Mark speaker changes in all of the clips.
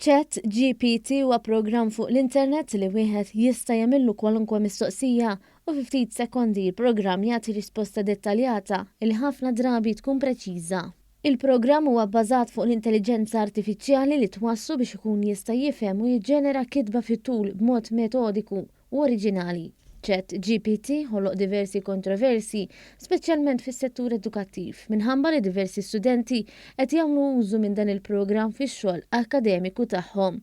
Speaker 1: Chat GPT huwa programm fuq l-internet li wieħed jista' jagħmillu kwalunkwe mistoqsija u fi ftit sekondi l-programm jagħti risposta dettaljata li ħafna drabi tkun preċiża. Il-programm huwa bbażat fuq l-intelliġenza artifiċjali li twasslu biex ikun jista' jifhem u jiġġenera kitba fit-tul b'mod metodiku u oriġinali. Chat GPT ħoloq diversi kontroversji, speċjalment fis-settur edukattiv, minħabba li diversi studenti qed jagħmlu użu minn dan il-programm fix-xogħol akkademiku tagħhom.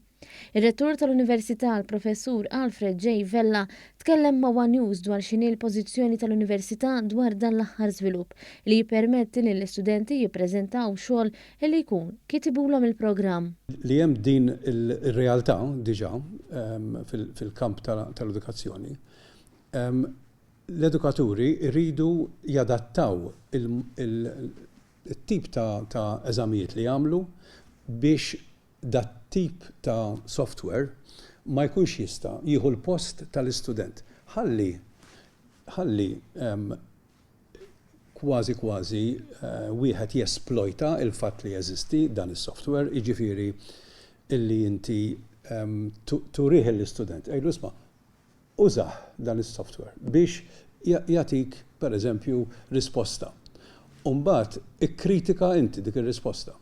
Speaker 1: Ir-Rettur tal-Università, l-Professur Alfred J. Vella, tkellem ma' one News dwar x'inhi l-pożizzjoni tal-Università dwar dan l-aħħar żvilupp li jippermetti lill-istudenti jippreżentaw xogħol li jkun kitibulhom il-programm.
Speaker 2: Li hemm din ir-realtà diġà fil-kamp tal-edukazzjoni, l-edukaturi jridu jadattaw it-tip ta' eżamijiet li jagħmlu biex dat-tip ta' software ma jkunx jista' jieħu l-post tal-istudent. Ħalli ħalli kważi kważi wieħed jesplojta l-fatt li jeżisti dan is-software, jiġifieri illi inti turih lill-istudent, għidlu isma' użah dan is-software biex jagħtik pereżempju risposta. U mbagħad ikkritika inti dik ir-risposta.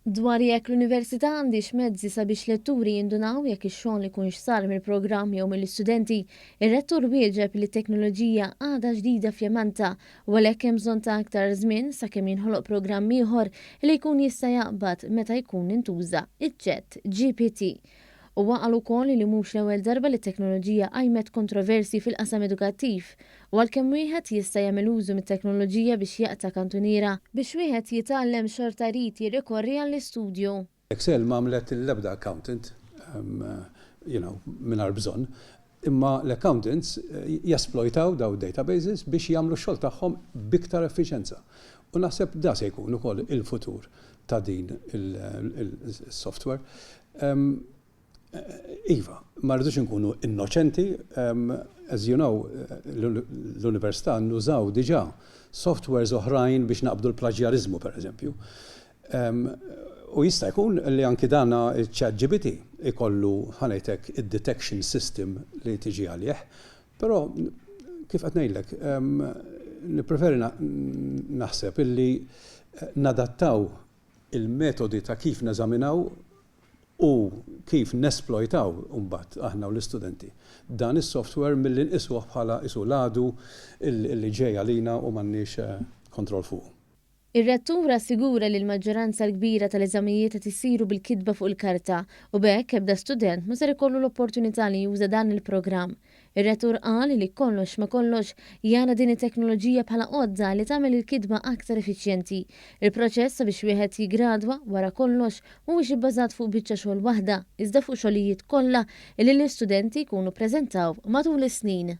Speaker 1: Dwar jekk l-Università għandhiex mezzi sabiex letturi jindunaw jekk ix-xogħol ikunx sar mill-programm jew mill-istudenti, ir-Rettur wieġeb li t-teknoloġija għadha ġdida f'Jamanta u għalhekk hemm bżonn ta' aktar żmien sakemm jinħoloq programm ieħor li jkun jista' jaqbad meta jkun intuża iċ-Chat GPT. Huwa qal ukoll li mhux l-ewwel darba li t-teknoloġija qajmet kontroversji fil-qasam edukattiv u għalkemm wieħed jista' jagħmel użu mit-teknoloġija biex jaqta' kantuniera, biex wieħed jitgħallem xorta jrid jirrikorri għall-istudju.
Speaker 2: Excel ma għamlet l-ebda accountant, you know, mingħajr bżonn, imma l-accountants jesplojtaw dawn id-databases biex jagħmlu x-xogħol tagħhom b'iktar effiċenza. U naħseb da se jkun ukoll il-futur ta' din il-software. Iva, ma rridux inkunu innoċenti, as you know, l-università nużaw diġà softwares oħrajn biex naqbdu l-plaġjariżmu pereżempju. U jista' jkun li anki dan iċ-ChatGPT ikollu ħa ngħid hekk id-detection system li tiġi għalih. Però kif qed ngħidlek, nippreferi naħseb illi nadattaw il-metodi ta' kif neżaminaw u kif nesplojtaw imbagħad aħna u l-istudenti dan is-software milli nqisuh bħala qisu l-għadu li ġej għalina u m'għandniex kontroll fuqu.
Speaker 1: Ir-Rettur assigura li l-maġġoranza l-kbira tal-eżamijiet qed isiru bil-kitba fuq il-karta u b'hekk ebda student ma ser ikollu l-opportunità li juża dan il-programm. Ir-Rettur qal li kollox ma' kollox jara din it-teknoloġija bħala għodda li tagħmel il-kitba aktar effiċjenti. Il-proċess sabiex wieħed jiggradwa, wara kollox, mhuwiex ibbażat fuq biċċa xogħol waħda, iżda fuq xogħlijiet kollha li l-istudenti jkunu ppreżentaw matul is-snin.